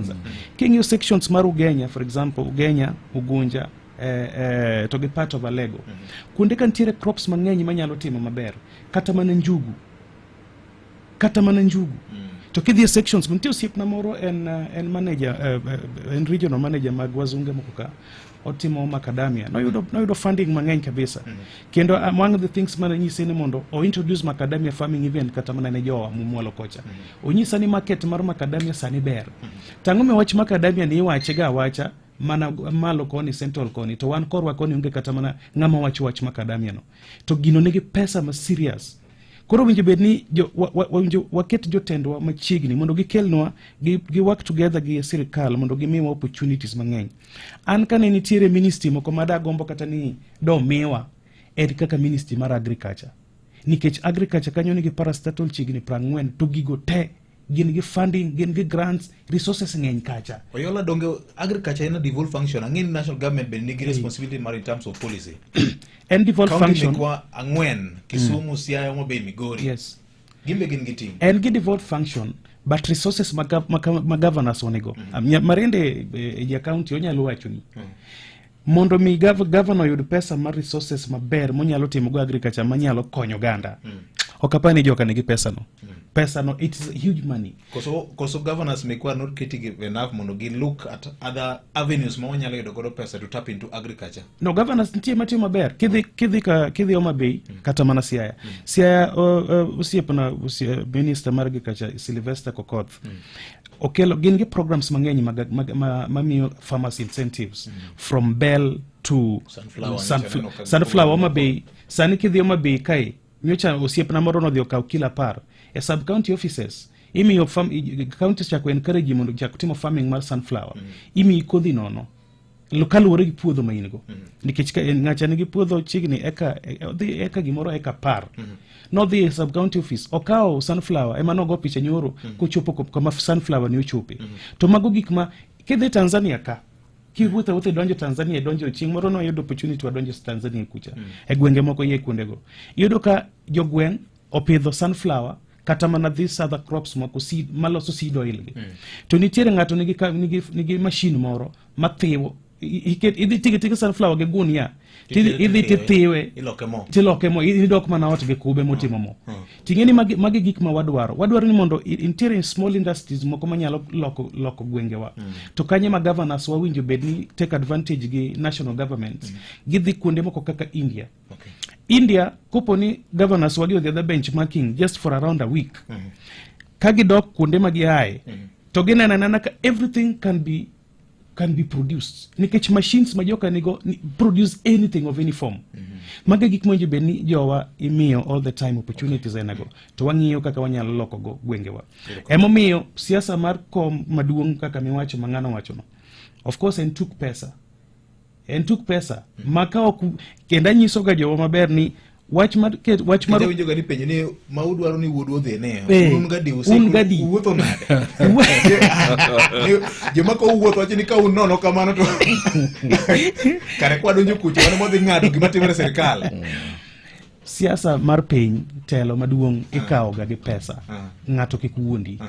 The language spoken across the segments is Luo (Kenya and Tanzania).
Nyanza. King'iyo sections mar Ugenya, for example, Ugenya, Ugunja, to gi part of Alego, kuonde ka nitiere crops mang'eny manyalo timo maber, kata mana njugu, kata mana njugu. To kidhi e sections, nitie osiepna moro, en manager, en regional manager mag wazunge moko ka otimo macadamia. Noyudo funding mang'eny kabisa. Kendo among the things mane nyise ni mondo o introduce macadamia farming even kata mana ne jowa mumwalo kocha. Onyisa ni market mar macadamia sani ber. Tang'o mi wach macadamia ni iwache ga awacha mana malo koni, central koni, to wan korwa koni onge kata mana ng'ama wacho wach macadamia no. To gino nigi pesa ma serious. Koro winjo bed ni jo, wa, wa, winjo waket jotendwa machiegni mondo gikelnwa gi work together gi sirikal mondo gimiwa opportunities mang'eny. An kane nitiere ministry moko madagombo kata ni domiwa en kaka ministry mar agriculture. Nikech agriculture kanyo nigi parastatal chiegni 40, to gigo te gin gi funding, gin gi grants, resources ng'eny kacha. Oyola, donge agriculture en a devolved function? Ang'e ni national government bende nigi responsibility mar in terms of policy. En devolved County function. mekwa ang'wen, Kisumu, Siaya, Homa Bay, Migori. Gin be gin gi ting'. En gi devolved function, but resources ma governors onego. Marende e ja county onyalo wacho ni mondo mi governor oyud pesa mar resources maber monyalo timo go agriculture manyalo konyo oganda. Ok apar ni joka nigi pesa no. Pesa no, it is huge money. Koso governors mekwa are not creative enough mondo gi look at other avenues ma wanyalo yudo godo pesa to tap into agriculture? No, governors nitie matiyo maber. Kidhi Homa Bay, kata mana Siaya. Siaya, osiepna, minister mar agriculture Sylvester Kokoth. Okelo gin gi programs mang'eny mamiyo farmers incentives from Bell to Sunflower, nyocha aneno ka sunflower Homa Bay. Sani kidhi Homa Bay kae, nyocha osiepna moro nodhi okawo kilo 10 e sub county offices. Imiyo farm, counties chako encourage ji mondo chak timo farming mar sunflower. Imiyi kodhi nono kaluwore gi puodho ma in go, nikech ka ng'acha nigi puodho chiegni eka odhi eka gimoro eka 10, nodhi e sub county office okawo sunflower ema nogo picha nyoro kochopo kama sunflower ni ochope. To mago gik ma kidhi Tanzania ka kiwuotho awuotha idonjo Tanzania, idonjo chieng' moro noyudo opportunity wadonjo Tanzania kucha e gwenge moko iye kuondego, iyudo ka jogweng' opidho sunflower kata mana these other crops moko, seed, maloso seed oil gi. To nitiere ng'ato nigi machine moro mathiwo idhi tigi tigi sunflower gi gunia idhi tithiwe. Iloke mo. Tiloke mo, idok mana ot gi kube motimo mo. Ting'e ni magi gik ma wadwaro. Wadwaro ni mondo nitiere small industries moko manyalo loko gwengewa. To kanye ma governors wawinjo bed ni take advantage gi national governments, gidhi kuonde moko kaka India. India, kopo ni governors wagi odhi adha benchmarking just for around a week, ka gidok kuonde ma giaye, to gineno anena ka everything can be produced nikech machines ma joka nigo produce anything of any form. Mago e gik mowinjo bed ni jowa imiyo all the time opportunities enago, to wang'iyo kaka wanyalo loko go gwengewa. Emomiyo siasa mar kom maduong' kaka miwacho ma ng'ano wachono, of course en tuk pesa, en tuk pesa ma ka ok. Kendo anyiso ga jowa maber ni wach mar wach mar Kendo winjo ga ni penjo ni ma udwaro ni wuodu odhi ne un gadi un gadi. Uwuotho nade? Joma ka uwuotho wacho ni ka un nono kamano to kare kwadonjo kucho wan modhi ng'ado gima timore e sirikal. Siasa mar piny, telo maduong' ikawo ga gi pesa. Ng'ato kik wuondi.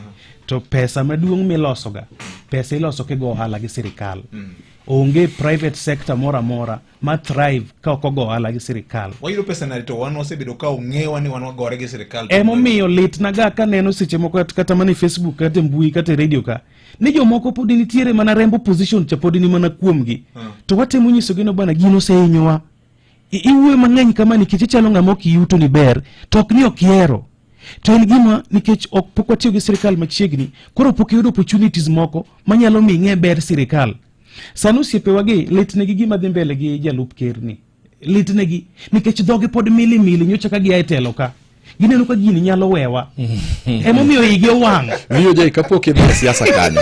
To pesa maduong' milosoga, pesa iloso kigo ohala gi sirikal. Onge private sector moro amora ma thrive ka ok ogo ohala gi sirikal. Wayudo pesa nade to wan wasebedo ka ong'ewa ni wan wagore gi sirikal? Emomiyo litna ga kaneno seche moko kata mana e Facebook, kata e mbui, kata e radio ka ni jomoko pod nitiere mana rembo position cha pod ni mana kuomgi. To watemo nyisogi no bana gino osehinyowa. Iwuoyo mang'eny kama nikech ichalo ng'ama ok yuto ni ber, to ok ni ok ihero, to en gima nikech ok pok watiyo gi sirikal machiegni, koro pok iyudo opportunities moko manyalo mi ing'e ber sirikal. Sani osiepewagi litnegi gima dhi mbele gi jalup ker ni litnegi nikech dhogi pod mili mili nyocha ka gia e telo ka gineno ka gini nyalo wewa, emomiyo igi owang'. VOJ, kapok idhi e siasa kanyo.